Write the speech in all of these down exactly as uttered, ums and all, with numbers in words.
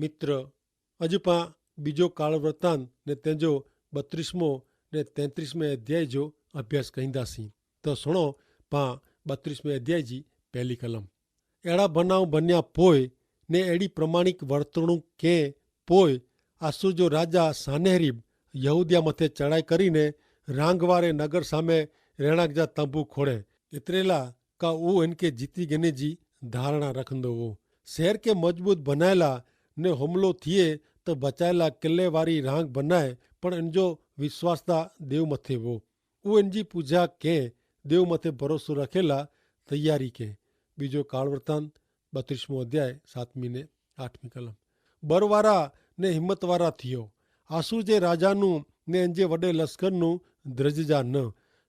મિત્ર, અજ પાં બીજો કાળવર્તાન ને તેજો બત્રીસમો ને તેત્રીસમે અધ્યાય જો અભ્યાસ કહીંદા સી. તો સુણો, પાં બત્રીસમે અધ્યાય જી પહેલી કલમ. એડા ભનાવ ભન્યા પોય ને એડી પ્રમાણિક વર્તણૂક કે પોય, આસુ જો રાજા સાનેહરીબ યહૂદિયા મતે ચડાઈ કરીને રાંગવારે નગર સામે રહેણાંક જા તંબુ ખોડે. એતરેલા કા ઉ એનકે જીતી ગને જી ધારણા રખંદો વો. શહેર કે મજબૂત ભનાયેલા ને હુમલો થિયે તો બચાયેલા કિલ્લે વારી રાંગ ભનાય, પણ એનજો વિશ્વાસદા દેવ મતે વો. ઉ એનજી પૂજા કે દેવ મતે ભરોસો રખેલા તૈયારી કે. બીજો કાળવર્તાન બત્રીસમો અધ્યાય સાતમી ને આઠમી કલમ. બરવારા ને હિંમતવારા થિયો. આસુર જે રાજાનું ને એનજે વડે લશ્કરનું દ્રજજા ન.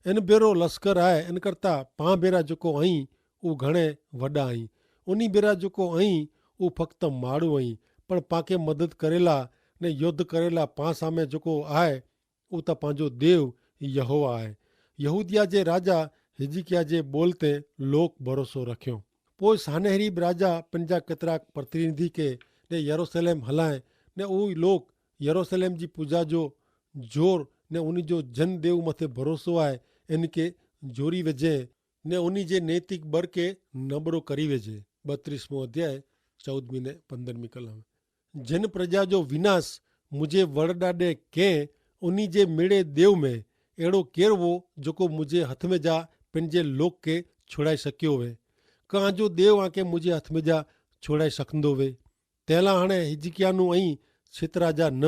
એન ભેરો લશ્કર આય એન કરતા પાં ભેરા જોકો અહીં ઉં ઘણે વડા અહીં. ઉની ભેરા જોકો અહીં ઉં ફક્ત માડું અહીં. પણ પાંકે મદદ કરેલા ને યોદ્ધ કરેલા પાં સામે જોકો આય ઉતા પાંજો દેવ યહોવા આય. યહૂદિયા જે રાજા હિજકિયા જે બોલતે લોક ભરોસો રખ્યો. પોય સાનેહરીબ રાજા પનજા કેતરાક પ્રતિનિધિ કે ને યરુસલેમ હલાએ ને ઉ લોક યરુસલેમ જી પૂજા જો જોર ને ઉની જો જન દેવ મતે ભરોસો આય એન કે જોરી વજે ને ઉની જે નૈતિક બરકે નબરો કરી વજે. બત્રીસમો અધ્યાય ચૌદમી ને પંદરમી કલમ. જેન પ્રજા જો વિનાશ મુઝે વરડાડે કે ઉની જે મેડે દેવ મેં એડો કેરવો જોકો મુઝે હથ મેં જા પેનજે લોક કે છોડાઈ શક્યો વે? કા આજો દેવ આંકે મુઝે હથ મેં જા છોડાઈ શકંદો વે? તેલા હણે હિજકિયાનું અહીં છેતરાજા ન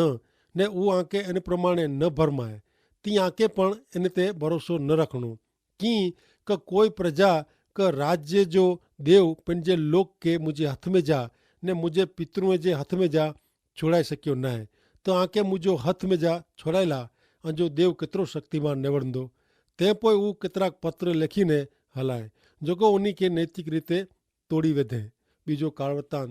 ને ઉ આંકે એન પ્રમાણે ન ભરમાય. તી આંકે પણ એન તે ભરોસો ન રખણો કિંક કોઈ પ્રજા કે રાજ્ય જો દેવ પેનજે લોક કે મુઝે હથ મેં જા ને મુઝે પિતૃએ જે હથ મેં જા છોડાઈ શક્યો નાય. તો આંકે મુઝો હથ મેં જા છોડાયેલા અંજો દેવ કેતરો શક્તિમાન નેવડંદો. તે પોય ઉં કેતરાક પત્ર લેખીને હલાએ જોકો ઉની કે નૈતિક રીતે તોડી વેધે. બીજો કાળવર્તાન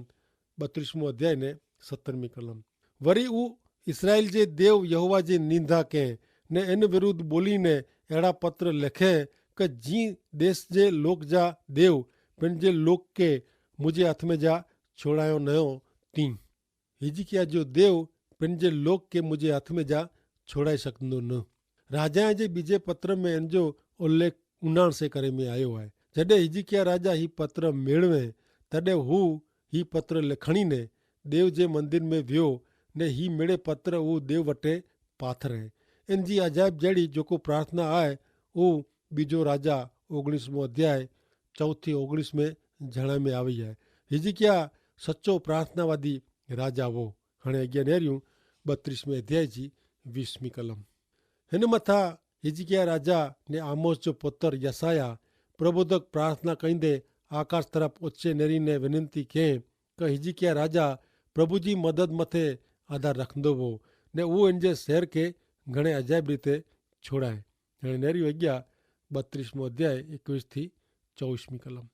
બત્રીસમો અધ્યાય ને સત્તરમી કલમ. વરી ઉં ઇસરાયેલ જે દેવ યહોવા જે નિંદા કે ને એન વિરુદ્ધ બોલી ને એડા પત્ર લેખે કે જી દેશ જે લોક જા દેવ પેનજે લોક કે મુઝે હાથ મેં જા છોડાયો નયો તી. હિજકિયા જો દેવ પેનજે લોક કે મુઝે હાથ મેં જા છોડાઈ શકંદો ન. રાજાએ જે બીજે પત્ર મેં એનજો ઉલ્લેખ ઉનાણ સે કરે મેં આયો હૈ. જડે હિજકિયા રાજા હી પત્ર મેળવે તડે હુ હી પત્ર લેખણી ને દેવ જે મંદિર મેં વ્યો ને હી મેળે પત્ર ઉ દેવ વટે પાથરે. એન જી અજાયબ જેડી જોકો પ્રાર્થના આય ઉ બીજો રાજા ઓગણીસમો અધ્યાય ચૌથી ઓગણીસમે જણાય મેં આવી હૈ. હિજકિયા સચો પ્રાર્થનાવાદી રાજા વો. હણે અજ્ઞા નેર્યું બત્રીસમે અધ્યાય જી વીસમી કલમ. હેન મતા હિજકિયા રાજા ને આમોસ જો પોતર યસાયા પ્રબોધક પ્રાર્થના કઈંદે આકાશ તરફ ઓચ્છે નેરી ને વિનંતી કેહ કે હિજકિયા રાજા પ્રભુ જી મદદ મતે આધાર રખંદો વો ને ઉ એન જે શહેર કે ઘણે અજાયબ રીતે છોડાય. હેન નેરી અજ્ઞા બત્રીસમો અધ્યાય એકવીસ થી ચોવીસમી કલમ.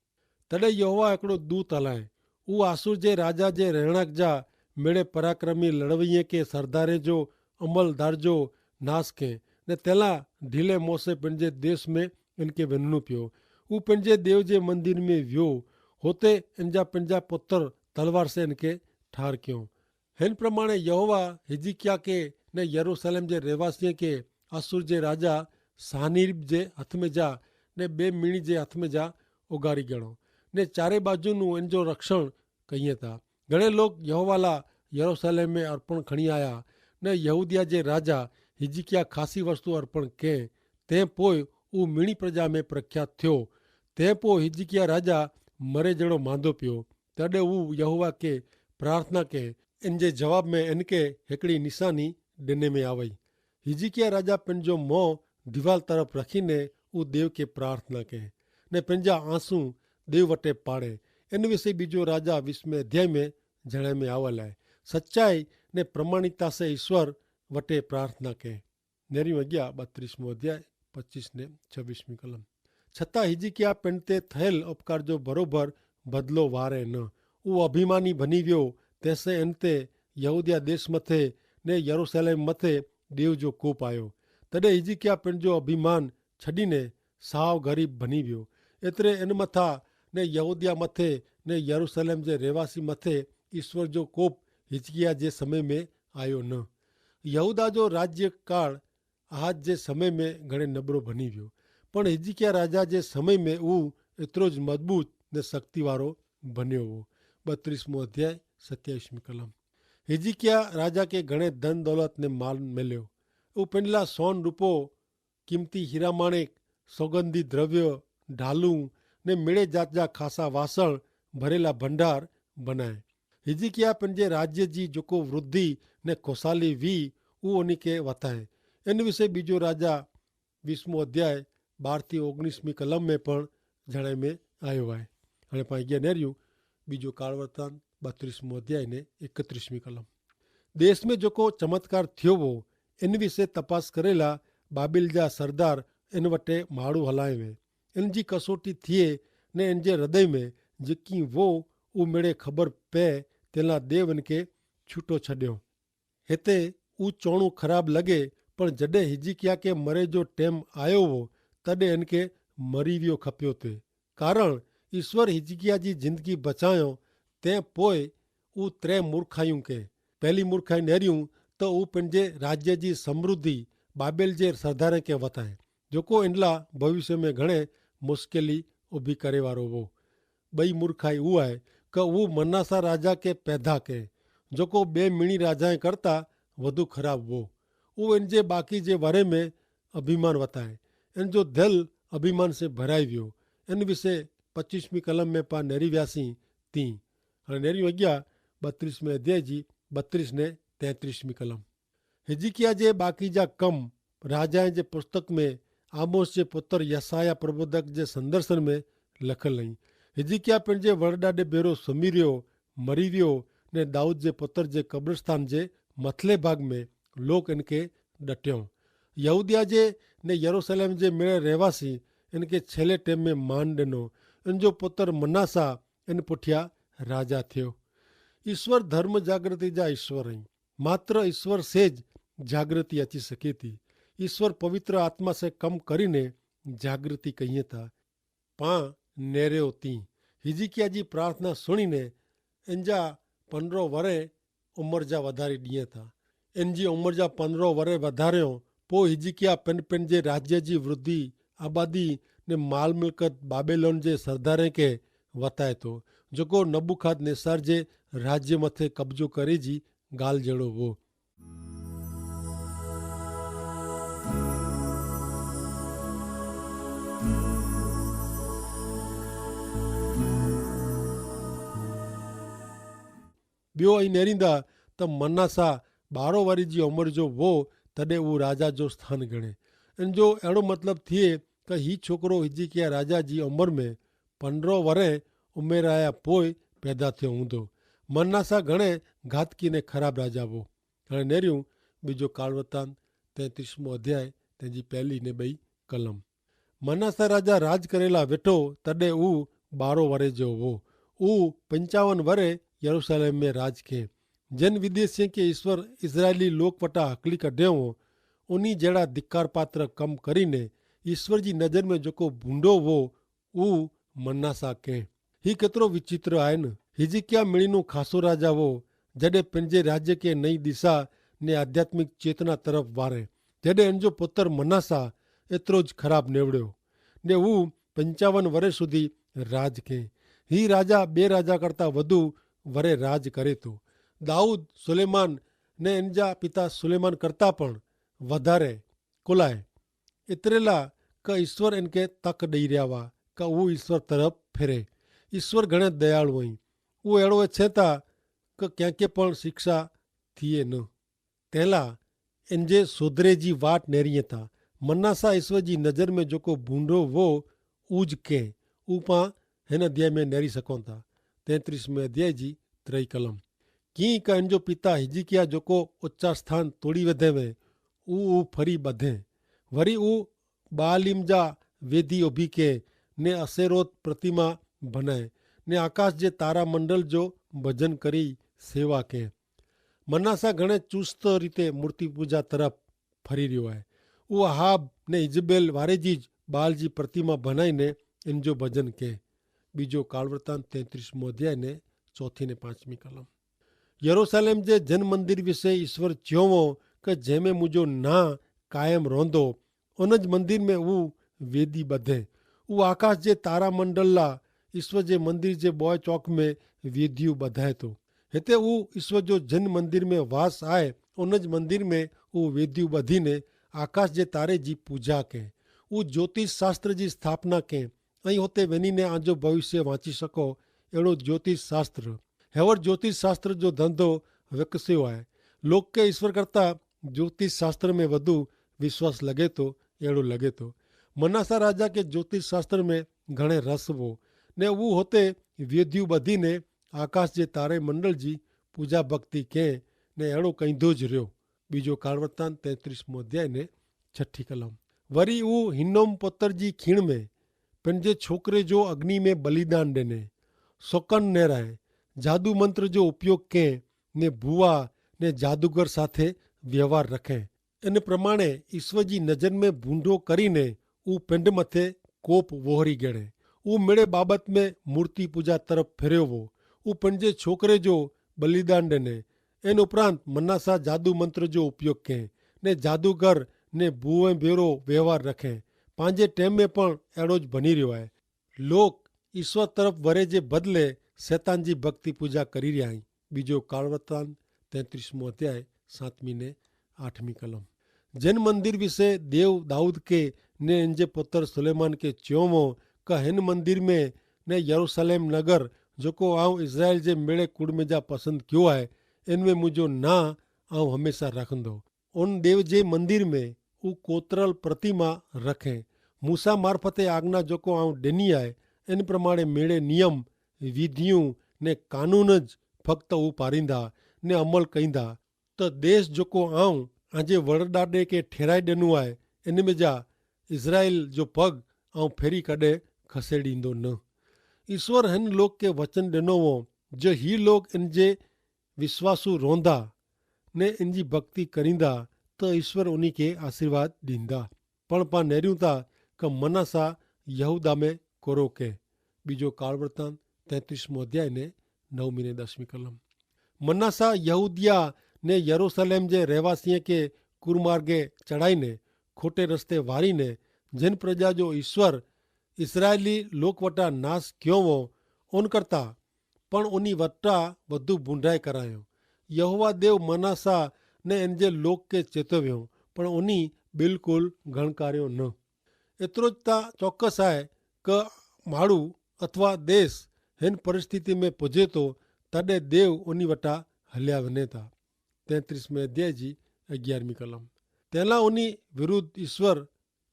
તડે યહોવા એકડો દૂત હલાએ ઉ આસુર જે રાજા જે રહેણાંક જા મેળે પરાક્રમી લડવૈયે કે સરદારે જો અમલદાર જો નાસ કે ને તેલા ઢીલે મોસે પનજે દેશ મેં એનકે વેનનું પ્યો. ઉ પનજે દેવ જે મંદિર મેં વ્યો હોતે એનજા પનજા પત્ર તલવાર સે એનકે ઠાર ક્યો. હેન પ્રમાણે યહોવા હિજકિયા કે ને યરુસલેમ જે રહેવાસીએ કે આસુર જે રાજા સાનીરીબ જે હથ મેં જા ને બે મિણી જે હથ મેં જા ઉગારી ગણો ને ચારે બાજુનું એનજો રક્ષણ કહિએ તા. ઘણે લોક યહોવાલા યરુસલેમ મેં અર્પણ ખણી આયા ને યહૂદિયા જે રાજા હિજકિયા ખાસી વસ્તુ અર્પણ કે તે પોય ઉ મિણી પ્રજા મેં પ્રખ્યાત થ્યો. તે પોય હિજકિયા રાજા મરે જેડો માંદો પ્યો. તેડે ઉ યહોવા કે પ્રાર્થના કે એન જે જવાબ મેં એન કે હેકડી નિશાની ડેને મેં આવય. હિજકિયા રાજા પેનજો મોં દિવાલ તરફ રખીને ઉ દેવ કે પ્રાર્થના કે ને પેનજા આંસુ દેવ વટે પાડે. એન વિશે બીજો રાજા વિશ્વમે અધ્યાય મેં જણાય મેં આવલ હૈ. સચ્ચાઈ ને પ્રમાણિકતા સે ઈશ્વર વટે પ્રાર્થના કે. નેરી વગ્યા બત્રીસમો અધ્યાય પચ્ચીસ ને છવીસમી કલમ. છતાં હિજકિયા પેનતે થયેલ અપકાર જો ભરોભર બદલો વારે ન ઉ અભિમાની ભની વ્યો. તેસે એનતે યહૂદિયા દેશ મતે ને યરુસલેમ મતે દેવ જો કોપ આયો. તદે હિજકિયા પેનજો અભિમાન છડીને સાવ ગરીબ ભની વ્યો. એતરે એન મતા ને યહૂદિયા મતે ને યરુસલેમ જે રહેવાસી મતે ઈશ્વર જો કોપ હિજકિયા જે સમય મેં આયો ન. યહૂદા જો રાજ્યકાળ આહાજ જે સમય મેં ઘણે નબરો ભની વ્યો, પણ હિજકિયા રાજા જે સમય મેં ઉં એતરો જ મજબૂત ને શક્તિવારો ભન્યો વો. બત્રીસમો અધ્યાય, સત્યાવિસમી કલમ. હિજકિયા રાજા કે ઘણે ધન દોલત ને માલ મેલ્યો. ઉપેનલા સોન રૂપો, કિંમતી હીરામાણેક, સોગંધિત દ્રવ્ય, ઢાલુ ને મેળે જાત જા ખાસા વાસણ ભરેલા ભંડાર બનાય. હિજકિયા પણ જે રાજ્ય જી જોકો વૃદ્ધિ ને કોસાલી વી ઉ ઓની કે વતાય. એન વિશે બીજો રાજા વીસમો અધ્યાય બાર થી ઓગણીસમી કલમ મેં પણ જણાય મેં આયો વાય. અને પાંગ્યા નેર્યું બીજો કાળવર્તાન બત્રીસમો અધ્યાય ને એકત્રીસમી કલમ. દેશ મેં જોકો ચમત્કાર થયો વો એન વિશે તપાસ કરેલા બાબિલ જા સરદાર એન વટે માળું હલાય વે. એન જી કસોટી થિયે ને એન જે હૃદય મેં જેકી વો ઉમેડે ખબર પે તેલા દેવ એન કે છૂટો છડ્યો. હેતા ઉં ચોણું ખરાબ લગે. પણ જડે હિજકિયા કે મરે જો ટેમ આયો વો તદે એન કે મરી વ્યો ખપ્યો તે. કારણ ઈસ્વર હિજકિયા જી જિંદગી બચાયો. તે પોય ઉં ત્રે મૂર્ખાયું કે. પહેલી મૂર્ખાઈ નેર્યું તો ઉં પન જે રાજ્ય જી સમૃદ્ધિ બાબેલ જે સરદારે કે વતાએ જોકો એનલા ભવિષ્ય મેં ઘણે મુશ્કેલી ઉભી કરે વારો વો. બઈ મૂર્ખાઈ ઉ આય કે ઉ મનાસા રાજા કે પૈદા કે જોકો બે મિણી રાજાએ કરતા વધુ ખરાબ વો. ઉ એન જે બાકી જે વરે મેં અભિમાન વતાએ એન જો ધલ અભિમાન સે ભરાઈ વ્યો. એન વિશે પચ્ચીસમી કલમ મેં પા નેરી વ્યાસી તી. અને નેરી વગ્યા બત્રીસમે અધ્યાય જી બત્રીસ ને તેત્રીસમી કલમ. હિજકિયા જે બાકી જા કમ રાજાએ જે પુસ્તક મેં આમોસ જે પુતર યસાયા પ્રબોધક જે સંદર્શન મેં લખલ નહીં. હિજકિયા પણ જે વરડાડે ભેરો સમી રહ્યો, મરી વ્યો, ને દાઉદ જે પુતર જે કબ્રસ્તાન જે મથલે ભાગ મેં લોક એન કે ડટ્યો. યહૂદિયા જે ને યરૂસલેમ જે મેળે રહેવાસી એન કે છેલ્લે ટેમ મેં માન ડેનો. એન જો પુતર મનાસા એન પુઠ્યા રાજા થયો. ઈસ્વર ધર્મ જાગૃતિ જા ઈસ્વર અહીં. માત્ર ઈસ્વર સે જ જાગૃતિ અચી સકે તી. ઈસ્વર પવિત્ર આત્મા સે કમ કરીને જાગૃતિ કહિયે તા. પા નેરેઓ તી હિજકિયા જી પ્રાર્થના સુણીને એન જા પનરો વરે ઉમર જા વધારી દિયે તા. એન જી ઉમર જા પનરો વરે વધાર્યો. પો હિજકિયા પેન પેન જે રાજ્ય જી વૃદ્ધિ આબાદી ને માલ મિલકત બાબેલોન જે સરદારે કે વતાય તો જોકો નબુખાદનેસર જે રાજ્ય મતે કબજો કરે જી ગાલ જેડો વો. બ્યો અહીં નેરીંદા તો મનાસા બારો વારી જી ઉમર જો વો તદે ઉં રાજા જો સ્થાન ગણે. એન જો એડો મતલબ થિયે કે હી છોકરો હિજકિયા રાજા જી ઉમર મેં પનરો વરે ઉમેરાયા પોય પેદા થયો હૂંદો. મનાસા ઘણે ઘાતકી ને ખરાબ રાજા વો. અને નેર્યું બીજો કાળવર્તાન તેત્રીસમો અધ્યાય તેની પહેલી ને બઈ કલમ. મનાસા રાજા રાજ કરેલા વેઠો તદે ઉં બારો વરે જેવો વો. ઉં પંચાવન વરે યરૂસલેમ મેં રાજ કે. જેન વિદેશી કે ઈસ્વર ઇઝરાયેલી લોક વટા હકલી કઢેવો ઉની જેડા ધિક્કારપાત્ર કમ કરીને ઈસ્વર જી નજર મેં જોકો ભૂંડો વો ઉં મનાસા કહેં. હી કેતરો વિચિત્ર આય ન. હિજકિયા મિણીનું ખાસો રાજા વો જડે પંજે રાજ્ય કે નઈ દિશા ને આધ્યાત્મિક ચેતના તરફ વારે જડે અનજો પુતર મનાસા એતરો જ ખરાબ નેવડ્યો. ને ઉં પંચાવન વરે સુધી રાજ કહેં. હી રાજા બે રાજા કરતા વધુ વરે રાજ કરે તો. દાઉદ સુલેમાન ને અનજા પિતા સુલેમાન કરતા પણ વધારે કોલાએ એતરેલા કે ઈસ્વર એનકે તક દઈ રહ્યા વા કે ઉં ઈસ્વર તરફ ફેરે. ઈસ્વર ઘણે દયાળુ અહીં. ઉં એડો એછે તા કે ક્યાંકે પણ શિક્ષા થિયે ન. તેલા એનજે સુધરે જી વાટ નેરી તા. મનાસા ઈસ્વર જી નજર મેં જોકો ભૂંડો વો ઉજ કે ઉપા હેન અધ્યાય મેં નેરી સકોતા. તેત્રીસ મેં અધ્યાય જી ત્રય કલમ. કિંક અનજો પિતા હિજકિયા જોકો ઉચ્ચાર સ્થાન તોડી વધે વે ઉ ઉ ફરી બધે. વરી ઉ બાલિમ જા વેધી ઓભી કે ને અસેરોત પ્રતિમા ભનાય ને આકાશ જે તારામંડલ જો ભજન કરી સેવા કે. મનાસા ઘણે ચુસ્ત રીતે મૂર્તિપૂજા તરફ ફરી રહ્યો હૈ. ઉ આહાબ ને ઇઝબેલ વારે જી જ બાલ જી પ્રતિમા ભનાઈ ને એનજો ભજન કે. બીજો કાળવર્તાન તેત્રીસ મોધ્યાય ને ચોથી ને પાંચમી કલમ. યરુસલેમ જે જન મંદિર વિશે ઈસ્વર ચ્યોંવો, કે જેમે મુજો ના કાયમ રોંધો, ઉન જ મંદિર મેં ઉવ વેદી બધે. ઉવ આકાશ જે તારામંડલ લા ઈસ્વર જે મંદિર જે બોય ચોક મેં વેદિયું બધાય તો. હેતા ઉવ ઈસ્વર જો જન મંદિર મેં વાસ આય, ઉન જ મંદિર મેં ઉવ વેદિયું બધી ને આકાશ જે તારે જી પૂજા કે, ઉવ જ્યોતિષ શાસ્ત્ર જી સ્થાપના કે. અહીં હોતે વેની ને આજો ભવિષ્ય વાંચી શકો એડો જ્યોતિષ શાસ્ત્ર. હેવર જ્યોતિષ શાસ્ત્ર જો ધંધો વિકસ્યો આય. લોક કે ઈસ્વર કરતા જ્યોતિષ શાસ્ત્ર મેં વધુ વિશ્વાસ લગે તો એડો લગે તો. મનાસા રાજા કે જ્યોતિષ શાસ્ત્ર મેં ઘણે રસ વો, ને ઉવ હોતે વેદ્યુ બધી ને આકાશ જે તારે મંડળ જી પૂજા ભક્તિ કે ને એડો કઈંધો જ રહ્યો. બીજો કાળવર્તાન તેત્રીસ મોં અધ્યાય ને છઠી કલમ. વરી ઉહ હિન્નોમ પોતર જી ખીણ મેં પન જે છોકરે જો અગ્નિ મેં બલિદાન દેને, સોકન નેરાએ, જાદુ મંત્ર જો ઉપયોગ કેહ, ને ભૂવા ને જાદુગર સાથે વ્યવહાર રખે. એન પ્રમાણે ઈસ્વર જી નજર મેં ભૂંડો કરીને ઉહ પન મતે કોપ વોહરી ગેડે. ઉહ મેડે બાબત મેં મૂર્તિ પૂજા તરફ ફેર્યો વો. ઉહ પન જે છોકરે જો બલિદાન દેને. એન ઉપરાંત મનાસા જાદુ મંત્ર જો ઉપયોગ કેહ, ને જાદુગર ને ભૂવે ભેરો વ્યવહાર રખે. પાંજે ટેમ મેં પણ એડો જ ભની રહ્યો હૈ. લોક ઈસ્વર તરફ વરે જે બદલે સેતાન જી ભક્તિ પૂજા કરી રહ્યા હૈં. બીજો કાળવર્તાન તેત્રીસ મોં અધ્યાય સાતમી ને આઠમી કલમ. જેન મંદિર વિશે દેવ દાઉદ કે ને એન જે પુતર સુલેમાન કે ચ્યોંવો, કા હેન મંદિર મેં ને યરુસલેમ નગર જોકો આઉં ઇઝરાયેલ જે મેળે કુડમે જા પસંદ ક્યો હૈ, એન મેં મુજો ના આઉં હમેંસા રાખંદો. ઉન દેવ જે મંદિર મેં ઉં કોતરલ પ્રતિમા રખે. મૂસા મારફતે આજ્ઞા જોકો આઉં ડેની આય એન પ્રમાણે મેળે નિયમ, વિધિયું ને કાનૂન જ ફક્ત ઉં પારીંદા ને અમલ કઈંદા, તો દેશ જોકો આઉં આજે વરડાડે કે ઠેરાઈ ડેનું આય એન મેં જા ઇઝરાયેલ જો પગ આઉં ફેરી કડે ખસેડીંદો ન. ઈસ્વર હેન લોક કે વચન ડેનો વો, જો હી લોક એન જે વિશ્વાસુ રોંધા ને એનજી ભક્તિ કરીંદા, તો ઈસ્વર ઉની કે આશીર્વાદ દીંદા. પણ પા નેર્યું તા કે મનાસા યહૂદા મેં કોરો કે. બીજો કાળવર્તાન તેત્રીસ મોં અધ્યાય ને નવમી ને દસમી કલમ. મનાસા યહૂદિયા ને યરુસલેમ જે રહેવાસીએ કે કુરમાર્ગે ચડાઈ ને ખોટે રસ્તે વારી ને જેન પ્રજા જો ઈસ્વર ઇસરાયેલી લોક વટા નાસ ક્યો વો, ઉન કરતા પણ ઉની વટા વધુ ભૂંડાઈ કરાયો. યહોવા દેવ મનાસા ને એન જે લોક કે ચેતવ્યો, પણ ઉની બિલકુલ ગણકાર્યો ન. એતરો જ તા ચોક્કસ આય કે માડૂ અથવા દેશ હેન પરિસ્થિતિ મેં પજે તો તદે દેવ ઉની વટા હલ્યા વને તા. તેત્રીસ મેં અધ્યાય જી અગિયારમી કલમ. તેલા ઉની વિરુદ્ધ ઈસ્વર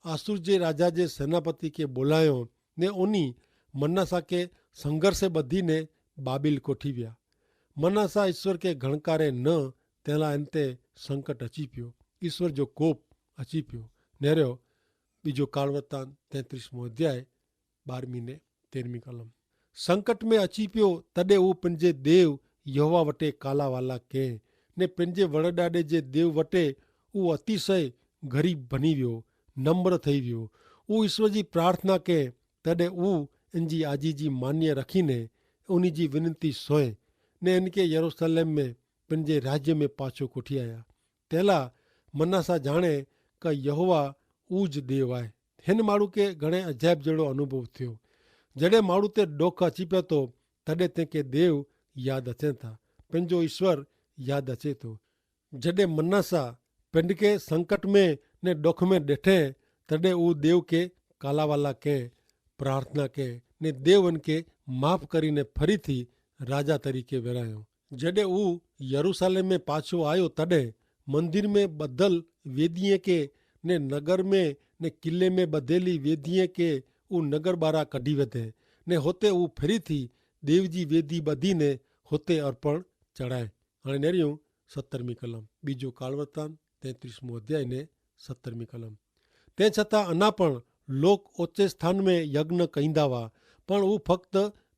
આસુર જે રાજા જે સેનાપતિ કે બોલાયો ને ઉની મનાસા કે સંઘર્ષે બધી ને બાબિલ કોઠી વ્યા. મનાસા ઈસ્વર કે ગણકારે ન તેલા એન તે સંકટ અચી પ્યો. ઈસ્વર જો કોપ અચી પ્યો. નેર્યો બીજો કાળવર્તાન તેત્રીસ મોં અધ્યાય બારમી ને તેરમી કલમ. સંકટ મેં અચી પ્યો તદે ઉપને જે દેવ યહોવા વટે કાલાવાલા કહેં, ને પેનજે વરડાડે જે દેવ વટે ઉ અતિશય ગરીબ ભની વ્યો, નમ્ર થઈ વ્યો. ઉ ઈસ્વર જી પ્રાર્થના કહેં તદે ઉ એનજી આજી જી માન્ય રખીને ઉની જી વિનંતી સોય, ને એનકે યરુસલેમ મેં પેનજે રાજ્ય મેં પાછો કોઠી આયા. તેલા મનાસા જાણે કે યહોવા ઉજ દેવ આય. હેન માણૂ કે ઘણે અજાયબ જેડો અનુભવ થયો. જડે માણૂ તે ડોખ અચીપ્યો તો તદે તે કે દેવ યાદ અચેતા, પેનજો ઈસ્વર યાદ અચેતો. જડે મનાસા પેનકે સંકટ મેં ને ડોખ મેં ડેઠે તદે ઉ દેવ કે કાલાવાલા કે પ્રાર્થના કે ને દેવ એનકે માફ કરીને ફરી થી રાજા તરીકે વેરાયો. જડે ઉ યરુસાલેમ મેં પાછો આયો તદે મંદિર મેં બધલ વેદિયે કે ને નગર મેં ને કિલ્લે મેં બધેલી વેદિયે કે ઉ નગર બારા કઢ઼ી વધે ને હોતે ઉ ફરી થી દેવ જી વેદી બધી ને હોતે અર્પણ ચડાય. હણે નેર્યું સત્તરમી કલમ. બીજો કાળવર્તાન તેત્રીસમો અધ્યાય ને સત્તરમી કલમ. તે છતાં અના પણ લોક ઓચ્ચે સ્થાન મેં યજ્ઞ કહીંદા વા, પણ ઉં ફક્ત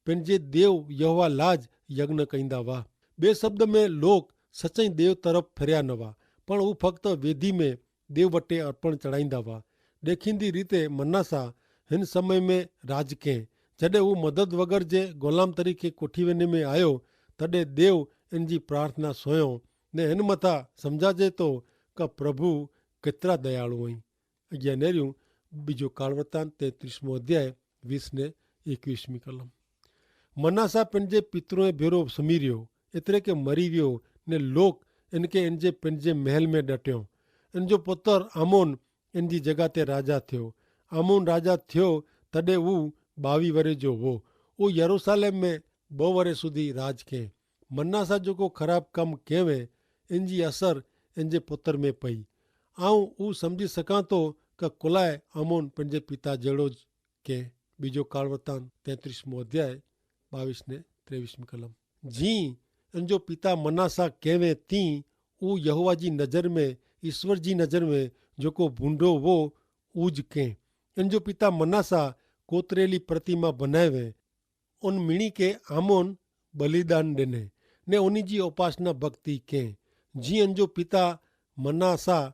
પેનજે દેવ યહોવા લા જ યજ્ઞ કહીંદા વા. બે શબ્દ મેં લોક સચ્ચે દેવ તરફ ફેર્યા નવા, પણ ઉં ફક્ત વેધી મેં દેવ વટે અર્પણ ચડાઈંદા વા. દેખીંદી રીતે મનાસા હેન સમય મેં રાજકે, જડે ઉં મદદ વગર જે ગોલામ તરીકે કોઠીવેને મેં આયો, તદે દેવ એનજી પ્રાર્થના સોયો. ને એન મતા સમઝાજે તો કે પ્રભુ કેતરા દયાળુ અહીં. અગિયા નેર્યું બીજો કાળવર્તાન તેત્રીસમો અધ્યાય વીસ ને એકવીસમી કલમ. મનાસા પેનજે પિતરોએ ભેરો સમીર્યો, એતરે કે મરી વ્યો, ને લોક એનકે એનજે પેનજે મહેલ મેં ડટ્યો. એનજો પુતર આમોન એનજી જગાતે રાજા થયો. આમોન રાજા થયો તદે ઉં બાવી વરે જો વો. ઉં યરૂસાલેમ મેં બહુ વરે સુધી રાજ કે. મનાસા જોકો ખરાબ કમ કહેવે એનજી અસર એનજે પુતર મેં પઈ. આઉં ઉં સમઝી સકાંતો કે કોલાએ આમોન પેનજે પિતા જેડો જ કે. બીજો કાળવર્તાન તેત્રીસમો અધ્યાય બાવીસ ને ત્રેવીસમી કલમ. જી એનજો પિતા મનાસા કહેવે તી ઉં યહોવા જી નજર મેં, ઈસ્વર જી નજર મેં જોકો ભૂંડો વો ઉજ કે. એનજો પિતા મનાસા કોતરેલી પ્રતિમા બનાવે. ઉન મિણી કે આમોન બલિદાન દેને ને ઉની જી ઉપાસના ભક્તિ કે. જી એનજો પિતા મનાસા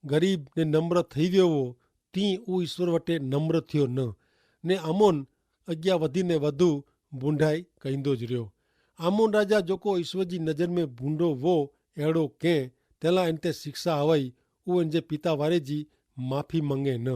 ગરીબ ને નમ્ર થઈ વ્યો વો, તી ઉં ઈસ્વર વટે નમ્ર થયો ન. ને આમોન અગિયા વધીને વધુ ભૂંડાઈ કહીંદો જ રહ્યો. આમોન રાજા જોકો ઈસ્વર જી નજર મેં ભૂંડો વો એડો કે, તેલા એન તે શિક્ષા હવાઈ ઉં એન જે પિતા વારે જી માફી મંગે ન.